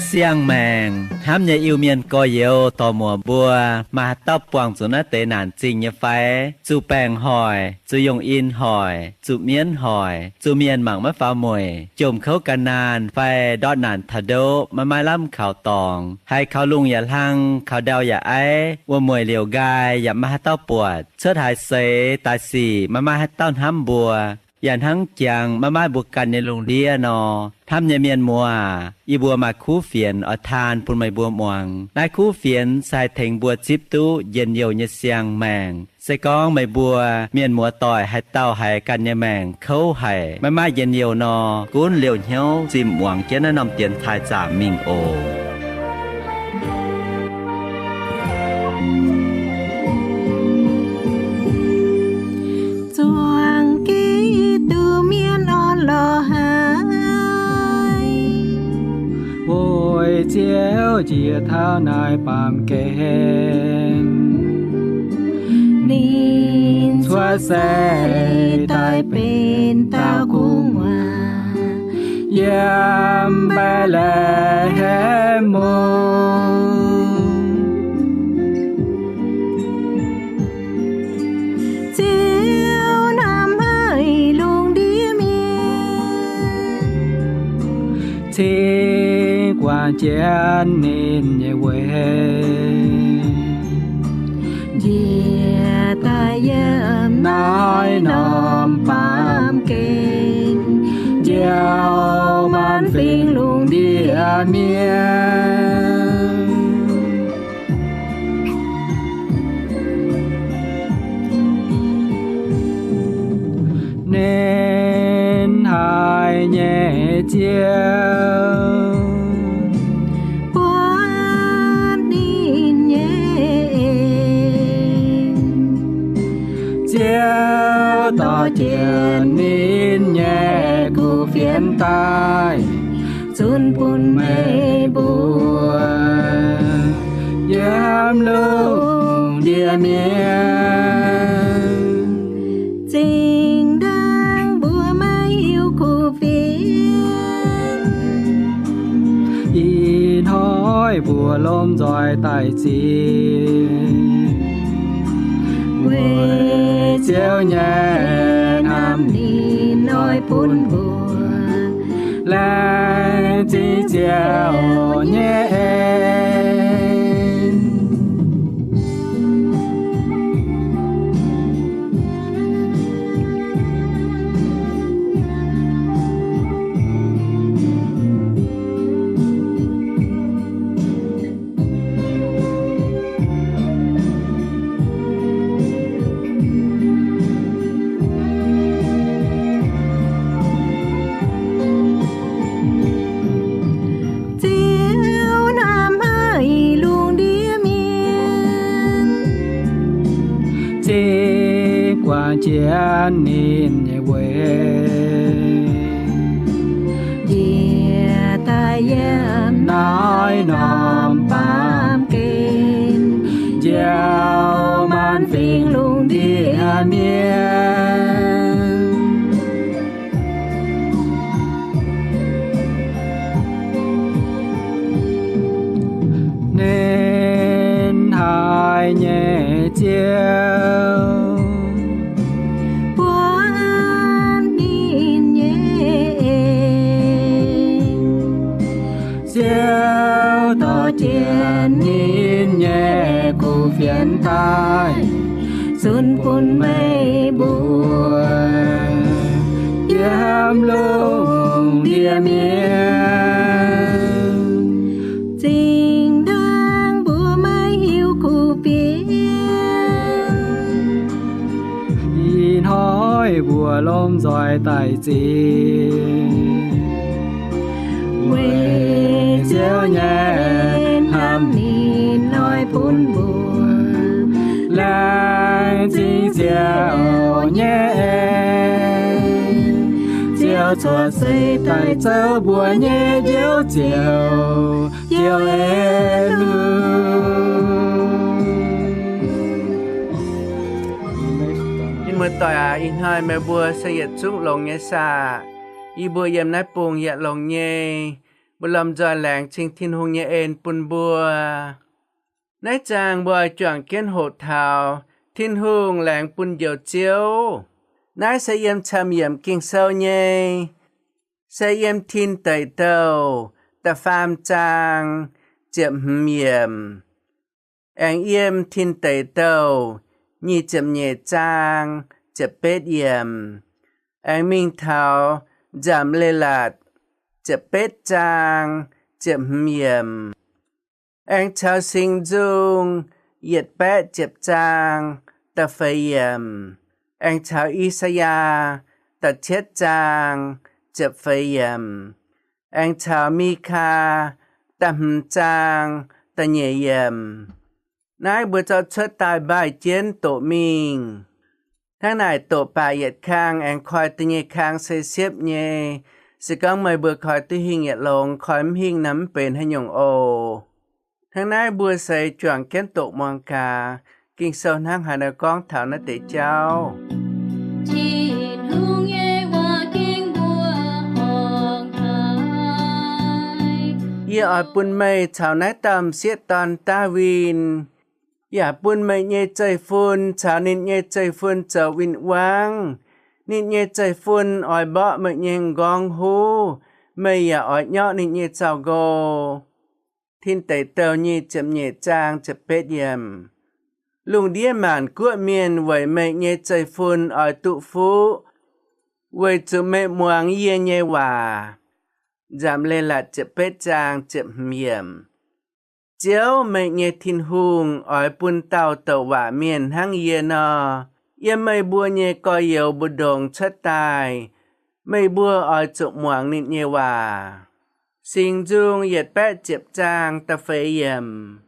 Siang-maengc hnamv nyei Iu-Mienh gorx-youz dorc-muoc mbuo, maaih haaix dauh buangh zuqc naaiv deix naanc zingh nyei fai? Zuqc baengc hoic, zuqc yungh in hoic, zuqc mienv hoic, zuqc mienh mangc maiv faaux mueic, jomc kouv gan naanh fai ndortv naanc taux ndoqv maiv maaih lamh kaux dorngx, haiz kaux lungh yaac hlang, kaux ndau yaac aiv, wuom-mueic liouc nqaai yaac maiv maaih haaix dauh buatc, cuotv haaix seix daaih sic maiv maaih haaix dauh hnamv mbuo, yaac hnangv jangx maiv maaih mbuo ganh nyei lungh ndiev nor. Hnamv nyei mienh muoz, yie mbuo maaih kuv fienx oix taan bun meih mbuo muangx. Naaiv kuv fienx se haih tengx mbuo zipv duqv njien-youh nyei siang-maengc. Se gorngv meih mbuo mienh muoz-doic haaix dauh haiz ganh nyei maengc kouv haic, maiv maaih njien-youh nor, gunv liouh hnyouv zimh muangx jienv naaiv norm dienx taaih zaamc mingh oc. Zuangx Giduc mienh orn-lorqc haic, weic Ziouv njiec taux naaiv baamh gen. Ninh cuotv seix daaih benx dauh gu'nguaaz yiem Mbetc^le^hem Mungv. Ziouv hnamv haic lungh ndiev mienh, cingx guangc jienv ninh nyei weic, njiec daaih yiem naaiv norm baamh gen, njoux maanc fingx lungh ndiev mienh. Nen haic nyei Ziouv buatc ninh nyei en. Ziouv dorh jienv ninh nyei kuv fienx daaih zunc bun meih mbuo yiem lungh ndiev mienh. Zinh ndaangc mbuo maiv hiuv kuv fienx, ih hnoi mbuo lomh nzoih daaih zipv, weic Ziouv nyei hnamv ninh oix bun mbuo laengz zingh Ziouv nyei en. Ziouv hnamv haic lungh ndiev mienh, cingx guangc jienv ninh nyei weic, njiec daaih yiem naaiv norm baamh gen, njoux maanc fingx lungh ndiev mienh. Nen haic nyei Ziouv buatc ninh nyei en. Ziouv dorh jienv ninh nyei kuv fienx daaih zunc bun meih mbuo yiem lungh ndiev mienh. Zinh ndaangc mbuo maiv hiuv kuv fienx, ih hnoi mbuo lomh nzoih daaih zipv, weic Ziouv nyei hnamv ninh oix bun mbuo laengz zingh Ziouv nyei en. Ziouv cuotv seix daaih zoux mbuo nyei Njoux Ziouv, Ziouv en. Mienh muoz-doic aac, ih hnoi meih mbuo se yietc zungv longx nyei saah? Yie mbuo yiem naaiv bung yaac longx nyei. Mbuo lomh nzoih laengz zingh Tin-Hungh nyei en bun mbuo. Naaiv zaang mbuo oix juangc jienv hoqc taux Tin-Hungh laengz bun Njoux Ziouv. Naaiv se yiem camv yiemc Ging-Sou nyei, se yiem Tin Deic Douh da'faam zaang ziepc hmz yiemc, aengx yiem Tin Deic Douh nyic ziepc nyeic zaang ziepc betv yiemc, aengx mingh taux Nzamc Leiz-Latc ziepc betv zaang ziepc hmz yiemc, aengx caux Singx Nzung yietc baeqv ziepc zaang da'feix yiemc, aengx caux I^saa^yaa da'cietv zaang ziepc feix yiemc, aengx caux Mikaa da'hmz zaang da'nyeic yiemc. Naaiv mbuo zorqv cuotv daaih mbaih jienv doqc mingh. Hnangv naaic doqc baac yietc kang aengx koi da'nyeic kang se siepv nyei. Se gorngv meih mbuo koi duqv hingh yietc longx, koi mv hingh nor mv benx haaix nyungc oc. Hnangv naaiv mbuo se juangc jienv doqc muangx gaax. Ging-Sou hnangv haaix nor gorngv taux naaiv deix jauv. Tin-Hungh nyei waac ging mbuo horngc haic. Yie oix bun meih caux naaiv dauh m'sieqv dorn, Ndaawitv. Yaac bun meih nyei zeiv-fun caux ninh nyei zeiv-fun zoux win-wangv. Ninh nyei zeiv-fun oix mborqv meih nyei m'nqorngv huv. Meih yaac oix nyorqv ninh nyei zaux-nqou. Tin Deic Douh nyic ziepc nyeic zaang ziepc betv yiemc. Lungh ndiev maanc guoqv mienh weic meih nyei zeiv-fun oix duqv fuqv, weic zuqc meih muangx yie nyei waac. Nzamc Leiz-Latc ziepc betv zaang ziepc hmz yiemc. Ziouv, meih nyei Tin-Hungh, oix bun dauh douc waac mienh hnangv yie nor, yiem meih mbuo nyei gorx-youz mbu'ndongx cuotv daaih. Meih mbuo oix zuqc muangx ninh nyei waac. Singx Nzung yietc baeqv ziepc zaang da'feix yiemc.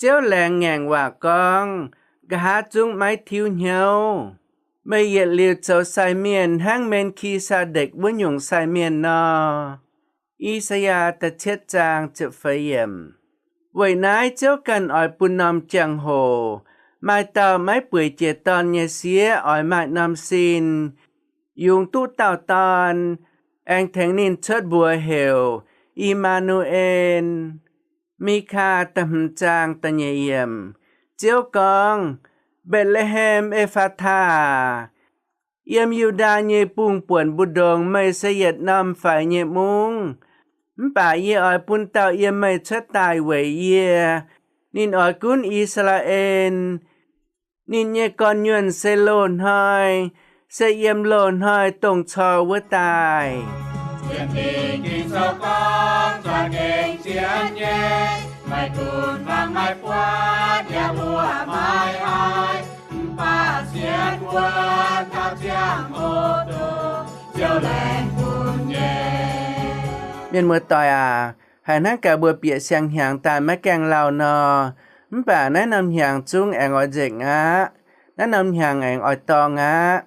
Ziouv laengz ngaengc waac gorngv, nqa'haav zungv maiv tiuv hnyouv. Meih yietc liuz zoux sai mienh hnangv Me^ki^saa^ndekc wuov nyungc sai mienh nor. I^saa^yaa da'cietv zaang ziepc feix yiemc. Weic naaiv Ziouv ganh oix bun norm jangx-hoc maaih dauh maiv bueix jiex dorn nyei sieqv oix maaih norm sin, yungz duqv dauh dorn, aengx tengx ninh cuotv mbuox heuc I^maa^nu^en. Mikaa da'hmz zaang da'nyeic yiemc. Ziouv gorngv, Mbetc^le^hem E^faa^taa aac, yiem Yu^ndaa nyei bungx-buonc mbu'ndongx meih se yietc norm faix nyei mungv. Mv baac yie oix bun dauh yiem meih cuotv daaih weic yie. Ninh oix gunv I^saa^laa^en. Ninh nyei gorn-nyuonh se loz-hnoi, se yiem loz-hnoi dongh cor wuov daaih. Sienx Fingx Ging-Sou gorngv, za'gengh sienx nyei, maiv gunv fangx maiv buatc, yaac mbuoqc maiv haiz, mv baac sienx wuov dauh ziangh hoc duqv Ziouv laengz bun nyei. Mienh muoz-doic aac, haiz hnangv gaax mbuo bieqc siang-hnyangx daaih maiv gaengh lauh nor, mv baac naaiv norm hnyangx zungv aengx oix nzengc aqv. Naaiv norm hnyangx aengx oix dorngx aqv.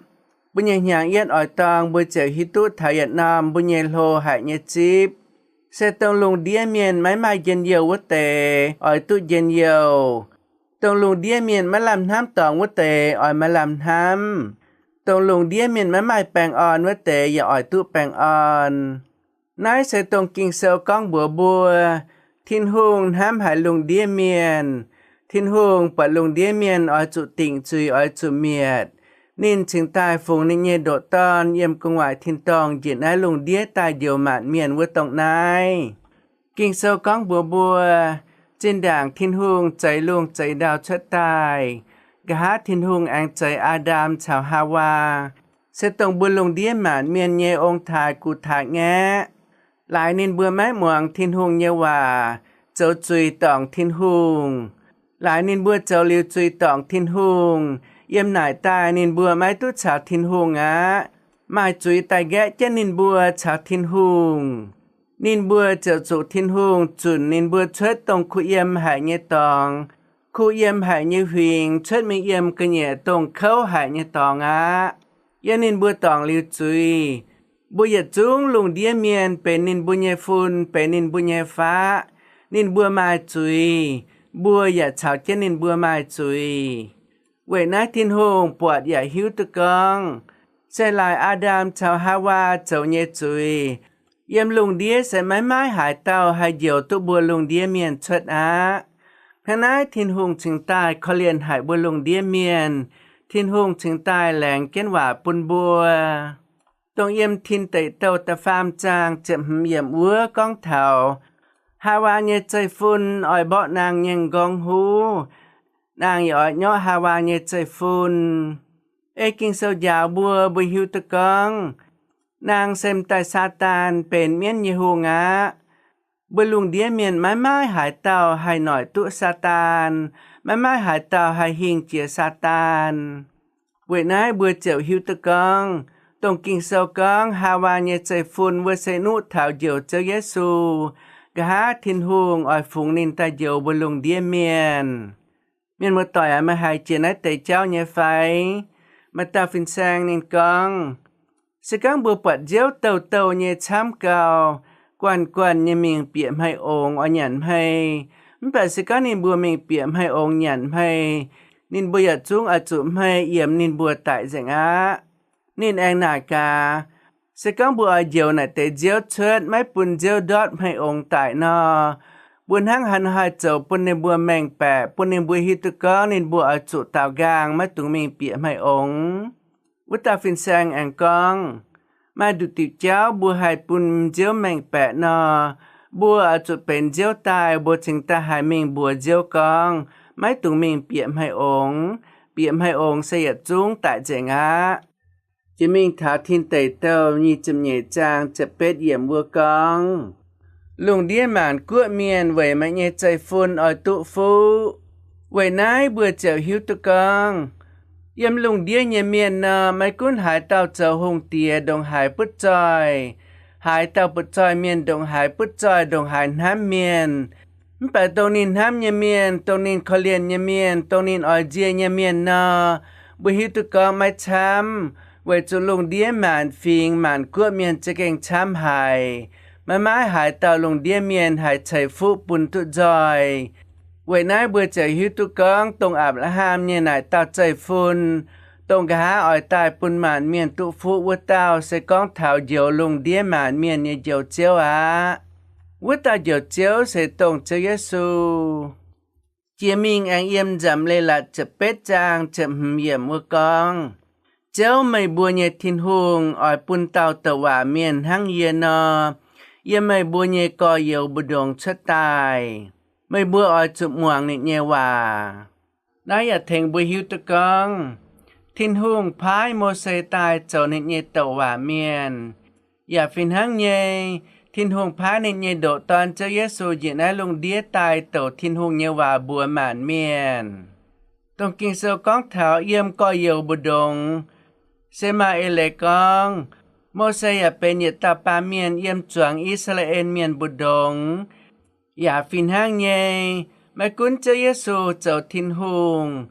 Mbuo nyei hnyangx yietv oix dorngx, mbuo ziouc hiuv duqv taux yietc norm mbuo nyei hlo haic nyei zipv. Se dongh lungh ndiev mienh maiv maaih njien-youh wuov deix oix duqv njien-youh. Dongh lungh ndiev mienh maiv lamh hnamv dorngx wuov deix oix maaih lamh hnamv. Dongh lungh ndiev mienh maiv maaih baengh orn wuov deix yaac oix duqv baengh orn. Naaiv se dongh Ging-Sou gorngv mbuox mbuo, Tin-Hungh hnamv haic lungh ndiev mienh. Tin-Hungh buatc lungh ndiev mienh oix zuqc dingc zuiz, oix zuqc mietc, ninh cingx daaih fungx ninh nyei ndoqc Dorn yiem gu'nguaaic tin-dorngh njiec naaiv lungh ndiev daaih njoux maanc mienh wuov dongh naaiv. Ging-Sou gorngv mbuox mbuo, zinh ndaangc Tin-Hungh zeix lungh zeix ndau cuotv daaih, nqa'haav Tin-Hungh aengx zeix Aa^ndam caux Haawaa, se dongh mbuo lungh ndiev maanc mienh nyei ong-taaix gu-taaix ngaeqv. Laaix ninh mbuo maiv muangx Tin-Hungh nyei waac, zoux zuiz dorngc Tin-Hungh. Laaix ninh mbuo zoux liuz zuiz dorngc Tin-Hungh, yiem naaic daaih ninh mbuo maiv duqv caux Tin-Hungh aqv. Maaih zuiz daaih nqaeqv jienv ninh mbuo caux Tin-Hungh. Ninh mbuo ziouc zuqc Tin-Hungh zunc ninh mbuo cuotv dongh kuh yiem haic nyei dorngx, kuh yiem haic nyei huingx, cuotv mingh yiem ga'nyiec dongh kouv haic nyei dorngx aqv. Yiem ninh mbuo dorngc liuz zuiz, mbuo yietc zungv lungh ndiev mienh benx ninh mbuo nyei fun, benx ninh mbuo nyei faqv. Ninh mbuo maaih zuiz, mbuo yaac caux jienv ninh mbuo maaih zuiz. Weic naaiv Tin-Hungh buatc yaac hiuv duqv gorngv, se laaix Aa^ndam caux Haawaa zoux nyei zuiz, Yiem lungh ndiev se maiv maaih haaix dauh haih njoux duqv mbuo lungh ndiev mienh cuotv aqv. Hnangv naaiv Tin-Hungh cingx daaih korv-lienh haic mbuo lungh ndiev mienh. Tin-Hungh cingx daaih laengz jienv waac bun mbuo. Dongh yiem Tin Deic Douh da'faam zaang ziepc hmz yiemc wuov gorngv taux Haawaa nyei zeiv-fun oix mborqv naang nyei nqorngv huv, naang yaac oix nyorqv Haawaa nyei zeiv-fun. Ei Ging-Sou njaaux mbuo, mbuo hiuv duqv gorngv naang se m'daaih Saadaan benx mienv nyei hungh aqv. Mbuo lungh ndiev mienh maiv maaih haaix dauh haih noic duqv Saadaan, maiv maaih haaix dauh haih hingh jiex Saadaan. Weic naaiv mbuo ziouc hiuv duqv gorngv, dongh Ging-Sou gorngv Haawaa nyei zeiv-fun wuov se nuqv taux njoux Ziouv Yesu. Nqa'haav Tin-Hungh oix fungx ninh daaih njoux mbuo lungh ndiev mienh. Mienh muoz-doic aac, meih haiz jiex naaiv deix jauv nyei fai? Maaih dauh fin-saeng ninh gorngv, se gorngv mbuo buatc nziouv douh douh nyei camv gau, guanh guanh nyei mingh bieqc hmei ongx oix nyanc hmei, mv baac se gorngv ninh mbuo mingh bieqc hmei ongx nyanc hmei, ninh mbuo yaac zungv oix zuqc hmei yiemx ninh mbuo daic nzengc aqv. Ninh aengx naaic gaax, se gorngv mbuo oix njoux naaic deix nziouv cuotv, maiv bun nziouv ndortv hmei ongx daic nor, mbuo hnangv haaix nor haih zoux bun ninh mbuo mengh baeqc, bun ninh mbuo hiuv duqv gorngv ninh mbuo oix zuqc daaux nqaang maiv dungx mingh bieqc hmei ongx? Wuov dauh fin-saeng aengx gorngv, maaih nduqc diuc jauv mbuo haih bun nziouv mengh baeqc nor, mbuo oix zuqc benx nziouv daaih, mbuo cingx daaih haih mingh mbuox nziouv gorngv, maiv dungx mingh bieqc hmei ongx. Bieqc hmei ongx se yietc zungv daic nzengc aqv. Jiex mingh taux Tin Deic Douh nyic ziepc nyeic zaang ziepc betv yiemc wuov gorngv, lungh ndiev maanc guoqv mienh weic meih nyei zeiv-fun oix duqv fuqv. Weic naaiv mbuo ziouc hiuv duqv gorngv, yiem lungh ndiev nyei mienh nor, maiv gunv haaix dauh zoux hungh diex ndongc haaix butv zoih, haaix dauh butv zoih mienh ndongc haaix butv zoih, ndongc haaix hnamv mienh, mv baac dongh ninh hnamv nyei mienh, dongh ninh korv-lienh nyei mienh, dongh ninh oix nzie nyei mienh nor, mbuo hiuv duqv gorngv maiv camv, weic zuqc lungh ndiev maanc fingx maanc guoqv mienh za'gengh camv haic. Maiv maaih haaix dauh lungh ndiev mienh haih ceix fuqv bun duqv nzoih. Weic naaiv mbuo ziouc hiuv duqv gorngv dongh Apc^laa^ham nyei naaic dauh zeiv-fun, dongh nqa'haav oix daaih bun maanc mienh duqv fuqv wuov dauh, se gorngv taux njoux lungh ndiev maanc mienh nyei Njoux Ziouv aqv. Wuov dauh Njoux Ziouv se dongh Ziouv Yesu. Jiex mingh aengx yiem Nzamc Leiz-Latc ziepc betv zaang ziepc hmz yiemc wuov gorngv, Ziouv, meih mbuo nyei Tin-Hungh, oix bun dauh douc waac mienh hnangv yie nor, yiem meih mbuo nyei gorx-youz mbu'ndongx cuotv daaih. Meih mbuo oix zuqc muangx ninh nyei waac. Naaiv yaac tengx mbuo hiuv duqv gorngv, Tin-Hungh paaiv Mose daaih zoux ninh nyei douc waac mienh. Yaac fih hnangv nyei, Tin-Hungh paaiv ninh nyei ndoqc Dorn, Ziouv Yesu, njiec naaiv lungh ndiev daaih douc Tin-Hungh nyei waac mbuox maanc mienh. Dongh Ging-Sou gorngv taux yiem gorx-youz mbu'ndongx, se maaih eix leiz gorngv, Mose yaac benx yietc dauh baamh mienh yiem zuangx I^saa^laa^en Mienh mbu'ndongx. Yaac fih hnangv nyei, maiv gunv Ziouv Yesu zoux Tin-Hungh,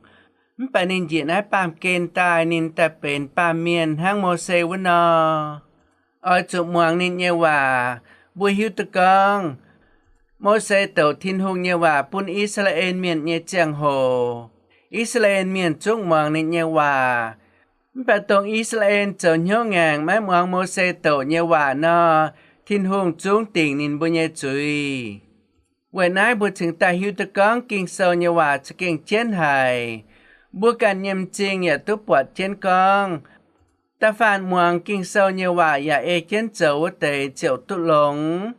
mv baac ninh njiec naaiv baamh gen daaih, ninh daaih benx baamh mienh hnangv Mose wuov nor. Oix zuqc muangx ninh nyei waac. Mbuo hiuv duqv gorngv, Mose douc Tin-Hungh nyei waac bun I^saa^laa^en Mienh nyei ziangh hoc, I^saa^laa^en Mienh zungv muangx ninh nyei waac. Mv baac dongh I^saa^laa^en zoux hnyouv ngaengc maiv muangx Mose douc nyei waac nor, Tin-Hungh zungv dingc ninh mbuo nyei zuiz. Weic naaiv mbuo cingx daaih hiuv duqv gorngv Ging-Sou nyei waac za'gengh jienv haic. Mbuo ganh nyei m'zing yaac duqv buatc jienv gorngv, da'faanh muangx Ging-Sou nyei waac yaac ei jienv zoux wuov deix ziouc duqv longx.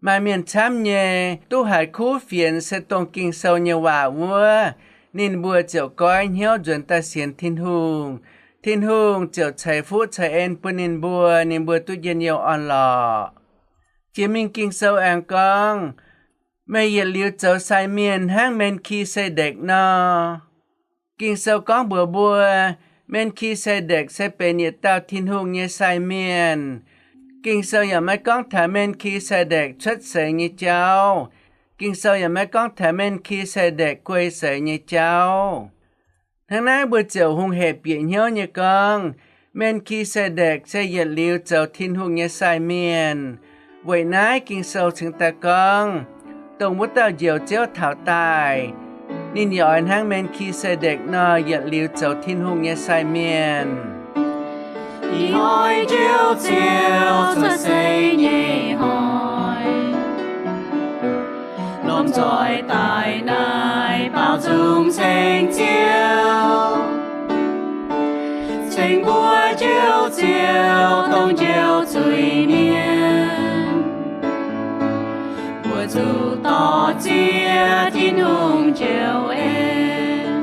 Maaih mienh camv nyei duqv haiz kuv fienx se dongh Ging-Sou nyei waac wuov, ninh mbuo ziouc goiv hnyouv nzuonx daaih sienx Tin-Hungh. Tin-Hungh ziouc ceix fuqv ceix en bun ninh mbuo, ninh mbuo duqv njien-youh orn-lorqc. Jiex mingh Ging-Sou aengx gorngv, meih yietc liuz zoux sai mienh hnangv Men^ki^se^ndekc nor. Ging-Sou gorngv mbuox mbuo, Men^ki^se^ndekc se benx yietc dauh Tin-Hungh nyei sai mienh. Ging-Sou yaac maiv gorngv taux Men^ki^se^ndekc cuotv seix nyei jauv. Ging-Sou yaac maiv gorngv taux Men^ki^se^ndekc guei seix nyei jauv. Hnangv naaiv mbuo ziouc hungh hec bieqc hnyouv nyei gorngv, Men^ki^se^ndekc se yietc liuz zoux Tin-Hungh nyei sai mienh. Weic naaiv Ging-Sou cingx daaih gorngv, dongh wuov dauh Njoux Ziouv taux daaih, ninh yaac oix hnangv Men^ki^se^ndekc nor yietc liuz zoux Tin-Hungh nyei sai mienh. Ih hnoi Njoux Ziouv cuotv seix nyei hnoi, lomh nzoih daaih naaiv baaux nzung ceng Ziouv, ceng mbuo Njoux Ziouv dongh njoux zuiz-mienh, mbuo zuqc dorh ziex Tin-Hungh njoux en.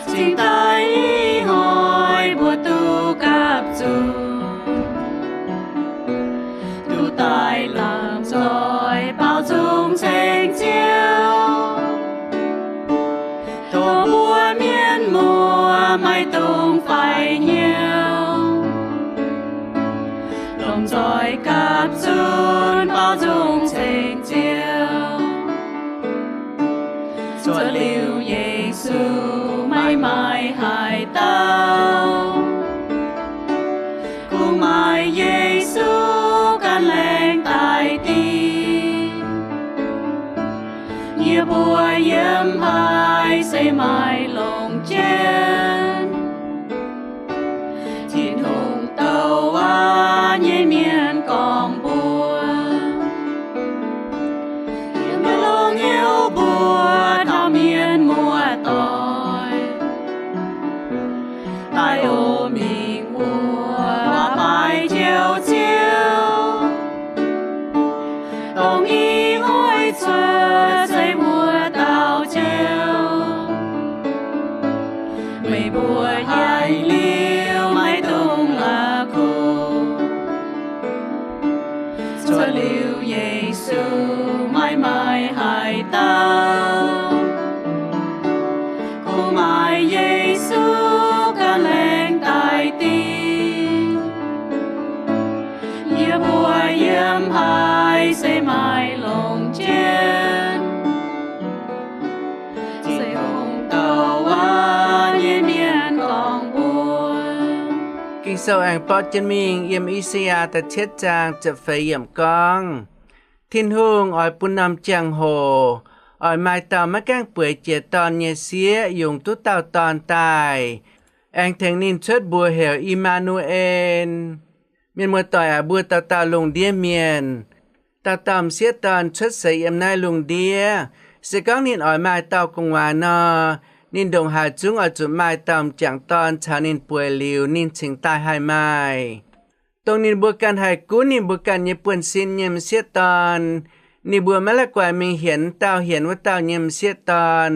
Cingx daaih ih hnoi mbuo duqv gapv zuqc, duqv daaih lomh nzoih baaux nzung ceng Ziouv, tov mbuo mienh muoz maiv dungx faix hnyouv, lomh nzoih gapv zunv baaux nzung ceng Ziouv. Zuov liuz Yesu maiv maaih haaix dauh, kungx maaih Yesu gan laengz daaih dingc. Yie mbuo yiem haaix se maaih longc jienv. Tin-Hungh douc waac nyei mienh gorngv mbuo, yiem longx hnyouv mbuo taux mienh muoz-doic, daaih oix mingh wuov waac-baaix njoux Ziouv, dongh ih hnoi cuotv seix wuov dauh Ziouv. Meih mbuo haiz liuz maiv dungx la'kuqv. Zuov liuz Yesu maiv maaih haaix dauh, kungx maaih Yesu gan laengz daaih dingc. Yie mbuo yiem haaix se maaih longc jienv. Zeiv hungh douc waac nyei mienh gorngv mbuo. Ging-Sou aengx borqv jienv mingh yiem I^saa^yaa da'cietv zaang ziepc feix yiemc gorngv, Tin-Hungh oix bun norm jangx-hoc oix maaih dauh maiv gaengh bueix jiex dorn nyei sieqv yungz duqv dauh dorn daaih, aengx tengx ninh cuotv mbuox heuc I^maa^nu^en. Mienh muoz-doic aac, mbuo dauh dauh lungh ndiev mienh, dauh dauh m'sieqv dorn cuotv seix yiem naaiv lungh ndiev, se gorngv ninh oix maaih dauh gu'nguaaz nor, ninh ndongc haaix zungv oix zuqc maaih dauh m'jangc dorn caux ninh bueix liuz, ninh cingx daaih haih maaih. Dongh ninh mbuo ganh haih gunv ninh mbuo ganh nyei buonv-sin nyei m'sieqv dorn, ninh mbuo maiv la'guaih mingh hienx dauh hienx wuov dauh nyei m'sieqv dorn,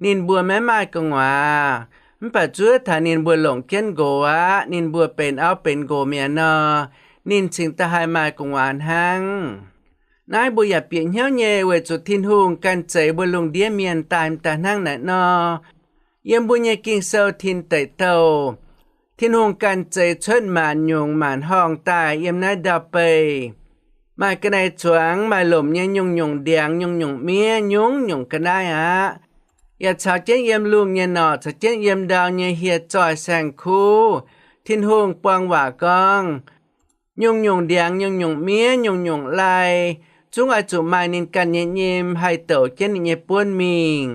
ninh mbuo maiv maaih gu'nguaaz. Mv baac zuov taux ninh mbuo longc jienv nqox aqv, ninh mbuo benx auv benx nqox mi'aqv nor, ninh cingx daaih haih maaih gu'nguaaz hnangv. Naaiv mbuo yaac bieqc hnyouv nyei, weic zuqc Tin-Hungh ganh zeix mbuo lungh ndiev mienh daaih m'daaih hnangv naaiv nor. Yiem mbuo nyei Ging-Sou tin deic douh, Tin-Hungh ganh zeix cuotv maanc nyungc maanc horngh daaih yiem naaiv ndau-beih. Maaih ga'naaiv zuangx, maaih lomc nyei nyungc-nyungc ndiangx, nyungc-nyungc miev, nyungc-nyungc ga'naaiv aqv. Yaac caux jienv yiem lungh nyei norqc, caux jienv yiem ndau nyei hieh zoih saeng-kuv, Tin-Hungh buang waac gorngv, nyungc-nyungc ndiangx, nyungc-nyungc miev, nyungc-nyungc lai, zungv oix zuqc maaih ninh ganh nyei nyim haih douc jienv ninh nyei buonv mingh.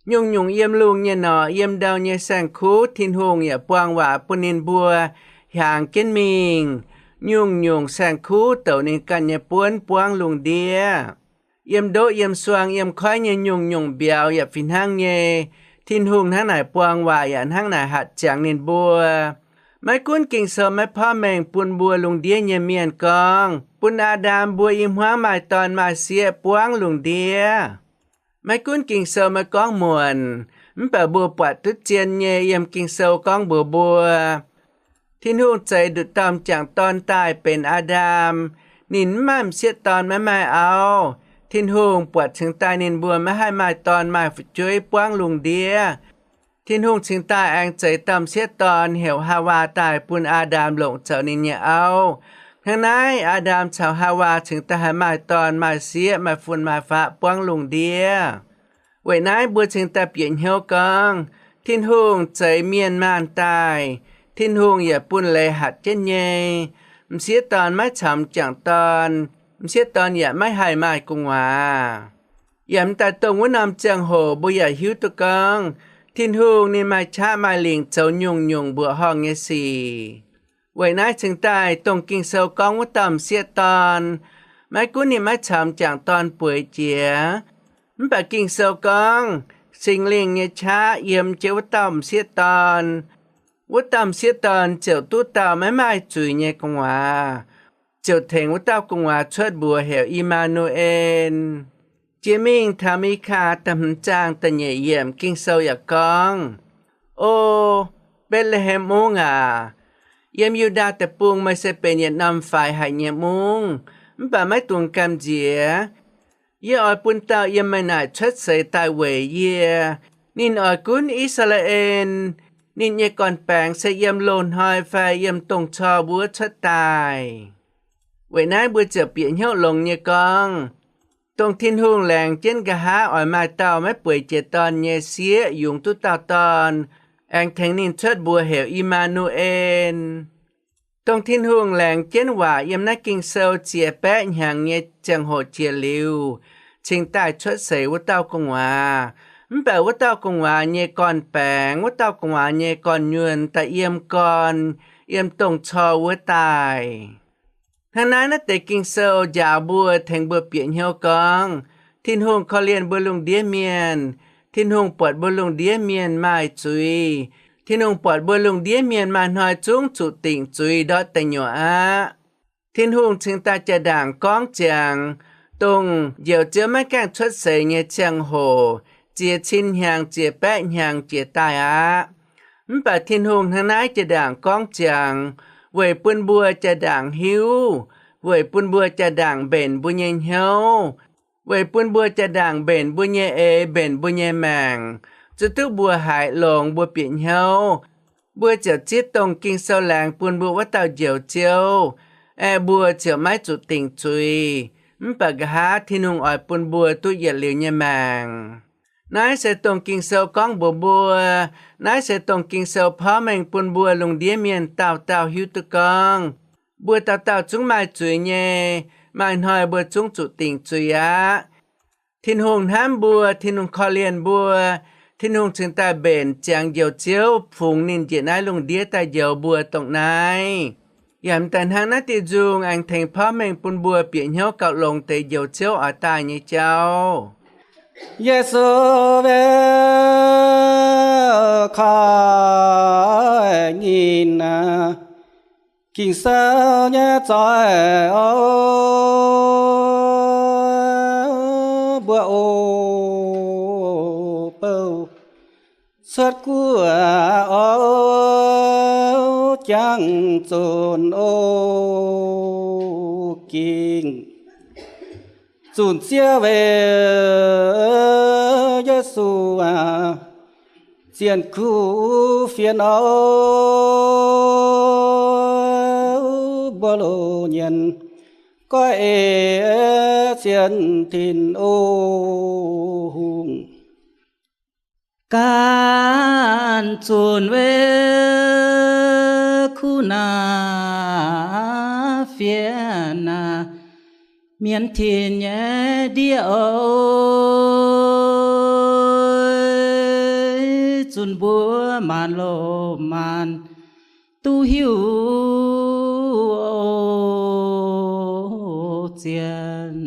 Nyungc-nyungc yiem lungh nyei norqc, yiem ndau nyei saeng-kuv, Tin-Hungh yaac buang waac bun ninh mbuo hiaangx jienv mingh. Nyungc-nyungc saeng-kuv douc ninh ganh nyei buonv buangv lungh ndiev. Yiem ndoqv, yiem suang, yiem koiv nyei nyungc-nyungc mbiauz yaac fih hnangv nyei. Tin-Hungh hnangv naaic buang waac yaac hnangv naaic hatc ziangx ninh mbuo. Maiv gunv Ging-Sou maiv porv mengh bun mbuo lungh ndiev nyei mienh gorngv, bun Aa^ndam mbuo i hmuangv maaih dorn maaih sieqv buangv lungh ndiev. Maiv gunv Ging-Sou maiv gorngv muonc, mv baac mbuo buatc duqv zien nyei yiem Ging-Sou gorngv mbuox mbuo, Tin-Hungh zeix nduqc dauh m'jangc dorn daaih benx Aa^ndam. Ninh mv maaih m'sieqv dorn, maiv maaih auv. Tin-Hungh buatc cingx daaih ninh mbuo maiv haih maaih dorn maaih fu'jueiv buangv lungh ndiev. Tin-Hungh cingx daaih aengx zeix dauh m'sieqv dorn heuc Haawaa daaih bun Aa^ndam longc zoux ninh nyei auv. Hnangv naaiv, Aa^ndam caux Haawaa cingx daaih haih maaih dorn maaih sieqv, maaih fun maaih faqv buangv lungh ndiev. Weic naaiv mbuo cingx daaih bieqc hnyouv gorngv, Tin-Hungh zeix mienh maanh daaih, Tin-Hungh yaac bun leiz hatc jienv nyei. M'sieqv dorn maiv caux m'jangc dorn, m'sieqv dorn yaac maiv haih maaih gu'nguaaz. Yaac m'daaih dongh wuov norm ziangh hoc mbuo yaac hiuv duqv gorngv, Tin-Hungh ninh maaih qaqv maaih lingc zoux nyungc-nyungc mbuoqc horngh nyei sic. Weic naaiv cingx daaih dongh Ging-Sou gorngv wuov dauh m'sieqv dorn, maiv gunv ninh maiv caux m'jangc dorn bueix jiex, mv baac Ging-Sou gorngv Singx Lingh nyei qaqv yiem jienv wuov dauh m'sieqv dorn, wuov dauh m'sieqv dorn ziouc duqv dauh maiv maaih zuiz nyei gu'nguaaz, ziouc tengx wuov dauh gu'nguaaz cuotv mbuox heuc I^maa^nu^en. Jiex mingh taux Mikaa da'hmz zaang da'nyeic yiemc Ging-Sou yaac gorngv, O Mbetc^le^hem Mungv aac, yiem Yu^ndaa Deic-Bung meih se benx yietc norm faix haic nyei mungv, mv baac maiv dungx gamh nziex. Yie oix bun dauh yiem meih naaic cuotv seix daaih weic yie. Ninh oix gunv I^saa^laa^en. Ninh nyei gorn-baengx se yiem loz-hnoi fai yiem dongh cor wuov cuotv daaih. Weic naaiv mbuo ziouc bieqc hnyouv longx nyei gorngv, dongh Tin-Hungh laengz jienv nqa'haav oix maaih dauh maiv bueix jiex dorn nyei sieqv yungz duqv dauh dorn, aengx tengx ninh cuotv mbuox heuc I^maa^nu^en. Dongh Tin-Hungh laengz jienv waac yiem naaiv Ging-Sou ziex baeqv hnyangx nyei ziangh hoc jiex liuz, cingx daaih cuotv seix wuov dauh gu'nguaaz. Mv baac wuov dauh gu'nguaaz nyei gorn-baengx, wuov dauh gu'nguaaz nyei gorn-nyuonh daaih yiem gorn, yiem dongh cor wuov daaih. Hnangv naaiv, naaiv deix Ging-Sou njaaux mbuo, tengx mbuo bieqc hnyouv gorngv, Tin-Hungh korv-lienh mbuo lungh ndiev mienh. Tin-Hungh buatc mbuo lungh ndiev mienh maaih zuiz. Tin-Hungh buatc mbuo lungh ndiev mienh maaih hnoi zungv zuqc dingc zuiz ndortv deic nyuoqc aqv. Tin-Hungh cingx daaih jaa-ndaangc gorngv ziangx dongh Njoux Ziouv maiv gaengh cuotv seix nyei ziangh hoc ziex cin hnyangx ziex baeqv hnyangx jiex daaih aqv. Mv baac Tin-Hungh hnangv naaiv jaa-ndaangc gorngv ziangx weic bun mbuo jaa-ndaangc hiuv, weic bun mbuo jaa-ndaangc mbenc mbuo nyei hnyouv, weic bun mbuo jaa-ndaangc mbenc mbuo nyei eix, mbenc mbuo nyei maengc, zuqc duqv mbuo haiz longx mbuo bieqc hnyouv, mbuo ziouc zieqv dongh Ging-Sou laengz bun mbuo wuov dauh Njoux Ziouv, aeqv, mbuo ziouc maiv zuqc dingc zuiz. Mv baac nqa'haav Tin-Hungh oix bun mbuo duqv yietc liuz nyei maengc. Naaiv se dongh Ging-Sou gorngv mbuox mbuo. Naaiv se dongh Ging-Sou porv mengh bun mbuo lungh ndiev mienh dauh dauh hiuv duqv gorngv mbuo dauh dauh zungv maaih zuiz nyei. Maaih hnoi mbuo zungv zuqc dingc zuiz aqv. Tin-Hungh hnamv mbuo, Tin-Hungh korv-lienh mbuo. Tin-Hungh cingx daaih mbenc ziangx Njoux Ziouv fungx ninh njiec naaiv lungh ndiev daaih njoux mbuo dongh naaiv. Yaac m'daaih hnangv naaiv diuh nzung aengx tengx porv mengh bun mbuo bieqc hnyouv gauh longx deix Njoux Ziouv oix daaih nyei jauv. Yesu, korv-lienh Ging-Sou nyei zoih, mbuo o bou cuotv guoqv, jangx zunc o Ging, zunc Ziouv weic Yesu aac, zienh kuv fienx o, mbuo loz-nyienx goiv ei zien Tin-Hungh. Ganh zunc weic kuv naaiv fienx aac, mienv tin nyei ndiev oc, zunc mbuo maanc loz-maanc duqv hiuv o, zien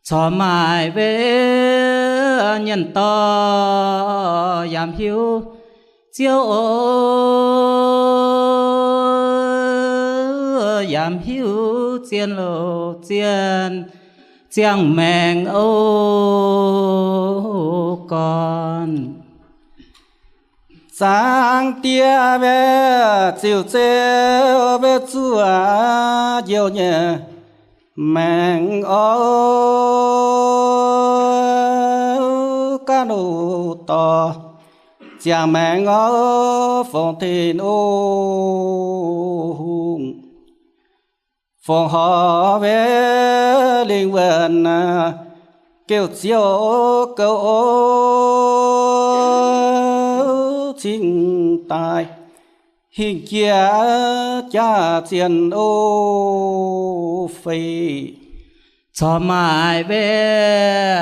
corc maaic weic nyienc dorh yaac hiuv Ziouv o, yaac hiuv zien loz-zien ziangh maengc o gorn. Zaangc Diex, mbuo ziux Ziouv, mbuo zuqc njoux nyei maengc o, ganh o dorh ziangh maengc o, fongc Tin-Hungh, fongc horc weic lingh wuonh, geuh Ziouv gouv o, cingx daaih hingh jiex jaax-zienh o, feix Corc maaih wiev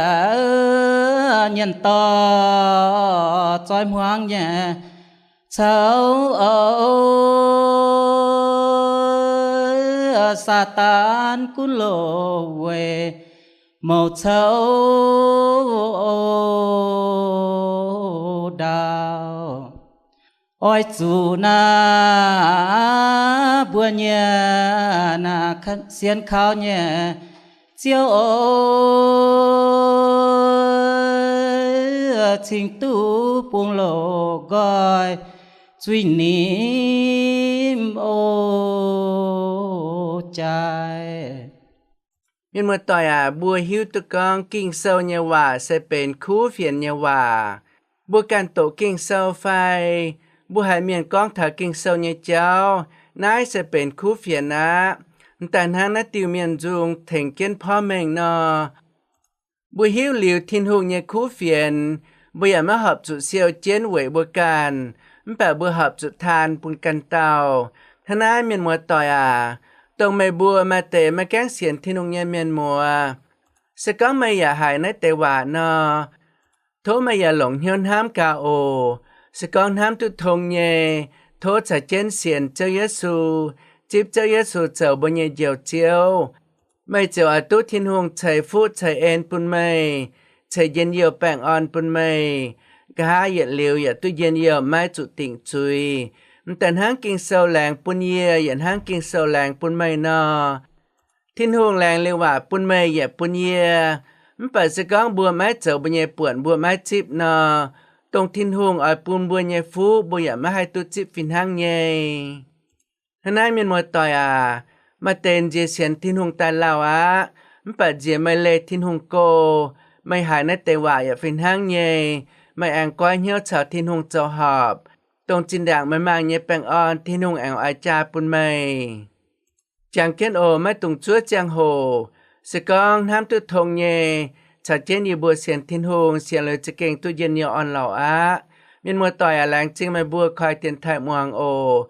nyienx dorh zoi hmuangx nyei caux Saadaan gunv loz weic mouc caux ndaauv. Oix zuqc naaiv mbuo nyei sienx kaux nyei Ziouv oc, cingx duqv bungx loz nqoi zuiz nimc oc jaaix. Mienh muoz-doic aac, mbuo hiuv duqv gorngv Ging-Sou nyei waac se benx kuv fienx nyei waac. Mbuo ganh doqc Ging-Sou fai mbuo haiz mienh gorngv taux Ging-Sou nyei jauv, naaiv se benx kuv fienx aqv. M'daaih hnangv naaiv diuh mienh nzung tengx jienv porv mengh nor, mbuo hiuv liuz Tin-Hungh nyei kuv fienx, mbuo yaac maiv horpc zuqc siou jienv weic mbuo ganh, mv baac mbuo horpc zuqc taan bun ganh dauh. Hnangv naaiv, mienh muoz-doic aac, dongh meih mbuo maaih deix maiv gaengh sienx Tin-Hungh nyei mienh muoz, se gorngv meih yaac haiz naaiv deix waac nor, tov meih yaac longc hnyouv hnamv gaax oc. Se gorngv hnamv duqv tong nyei, tov caux jienv sienx Ziouv Yesu, zipv Ziouv Yesu zoux mbuo nyei Njoux Ziouv. Meih ziouc oix duqv Tin-Hungh ceix fuqv ceix en bun meih, ceix njien-youh baengh orn bun meih, nqa'haav yietc liuz yaac duqv njien-youh maiv zuqc dingc zuiz. M'daaih hnangv Ging-Sou laengz bun yie, yaac hnangv Ging-Sou laengz bun meih nor, Tin-Hungh laengz liuz waac bun meih yaac bun yie. Mv baac se gorngv mbuo maiv zoux mbuo nyei buonc, mbuo maiv zipv nor, dongh Tin-Hungh oix bun mbuo nyei fuqv mbuo yaac maiv haih duqv zipv fih hnangv nyei. Hnangv naaiv, mienh muoz-doic aac, maaih deix nziex sienx Tin-Hungh daaih lauh aqv, mv baac nziex meih leih Tin-Hungh go, meih haiz naaiv deix waac yaac fih hnangv nyei, meih aengx goiv hnyouv caux Tin-Hungh zoux horpc, dongh zinh ndaangc meih mangc nyei baengh orn Tin-Hungh aengx oix jaa bun meih. Jangx jienv oc, maiv dungx zuov ziangh hoc. Se gorngv hnamv duqv tong nyei, caux jienv yie mbuo sienx Tin-Hungh, sienx liuz za'gengh duqv njien-youh orn-lorqc aqv. Mienh muoz-doic aac, laengz zingh meih mbuo koi dienx taaih muangx oc.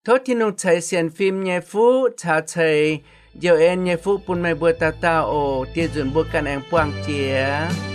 Tov Tin-Hungh ceix sienx fim nyei fuqv caux ceix njoux en nyei fuqv bun meih mbuo dauh dauh oc. Dieh nzunc mbuo ganh aengx buangh jiex.